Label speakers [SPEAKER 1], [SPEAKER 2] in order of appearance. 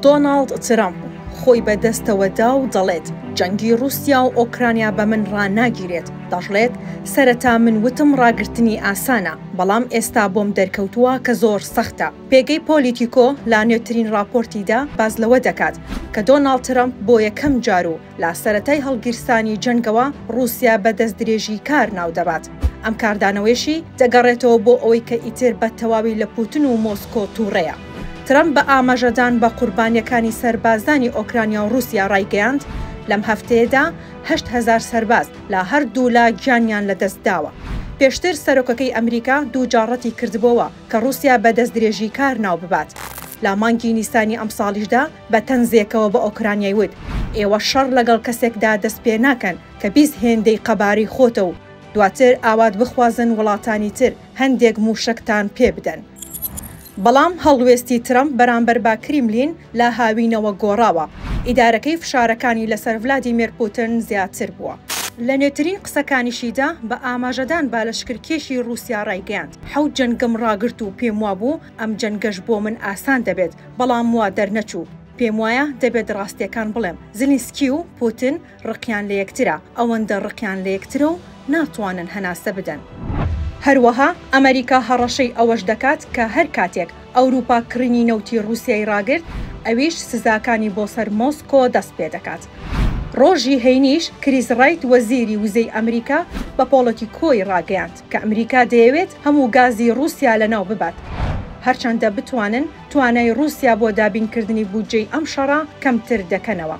[SPEAKER 1] دۆناڵد ترەمپ خۆی بە دەستەوە دا و دەڵێت، جەنگی ڕووسیا و ئۆکرانیا بە من ڕاناگیرێت، دەشڵێت، سەرەتا من وتم ڕاگرتنی ئاسانە، بەڵام ئێستا بۆم دەرکەوتووە کە زۆر سەختە. پێگەی پۆلیتیکۆ لە نوێترین ڕاپۆرتیدا باس لەوە دەکات کە دۆناڵد ترەمپ بۆ یەکەم جار و لە سەرەتای هەڵگیرسانی جەنگەوە ڕووسیا بە دەستدرێژیکار ناودەبات. ئەم کاردانەوەیەشی دەگەڕێتەوە بۆ ئەوەی کە ئیتر بە تەواوی لە پوتن و مۆسکۆ تووڕەیە. ترەمپ بە ئاماژەدان بە قوربانییەکانی سەربازانی ئۆکرانیا و ڕووسیا ڕایگەیاند، لەم هەفتەیەدا 8000 سەرباز لە هەردوولا گیانیان لەدەستداوە. پێشتر سەرۆکەکەی ئەمریکا دووجار ڕەتی کردبۆوە کە ڕووسیا بە دەستدرێژیکار ناوببات. لە مانگی نیسانی ئەمساڵیشدا بە تەنزێکەوە بە ئۆکرانیای وت، ئێوە شەڕ لەگەڵ کەسێکدا دەستپێناکەن کە 20 هێندەی قەبارەی خۆتە و دواتر ئاوات بخوازن وڵاتانی تر هەندێک مووشەکتان پێ بدەن. بەڵام هەڵوێستی ترەمپ بەرامبەر بە کریملین لە هاوینەوە گۆڕاوە، ئیدارەکەی فشارەکانی لەسەر ڤلادیمێر پوتن زیاتر بووە. لە نوێترین قسەکانیشیدا بە ئاماژەدان بە لەشکرکێشی ڕووسیا ڕایگەیاند، حەوت جەنگم ڕاگرت و پێموابوو ئەم جەنگەش بۆ من ئاسان دەبێت، بەڵام وا دەرنەچوو. پێموایە دەبێت ڕاستییەکان بڵێم، زیلینسکی و پوتن ڕقیان لە یەکترە، ئەوەندە ڕقیان لە یەکترە و ناتوانن هەناسە بدەن. هەروەها ئەمەریکا هەڕەشەی ئەوەش دەکات کە هەر کاتێک ئەوروپا کڕینی نەوتی ڕووسیای ڕاگرت، ئەویش سزاکانی بۆ سەر مۆسکۆ دەست پێدەکات. ڕۆژی هەینیش کریس ڕایت وەزیری وزەی ئەمریکا بە پۆڵەتیکۆی ڕاگەیاند کە ئەمریکا دەیەوێت هەموو گازی ڕووسیا لەناو ببات، هەرچەندە بتوانن توانای ڕووسیا بۆ دابینکردنی بودجەی ئەم شەڕە کەمتر دەکەنەوە.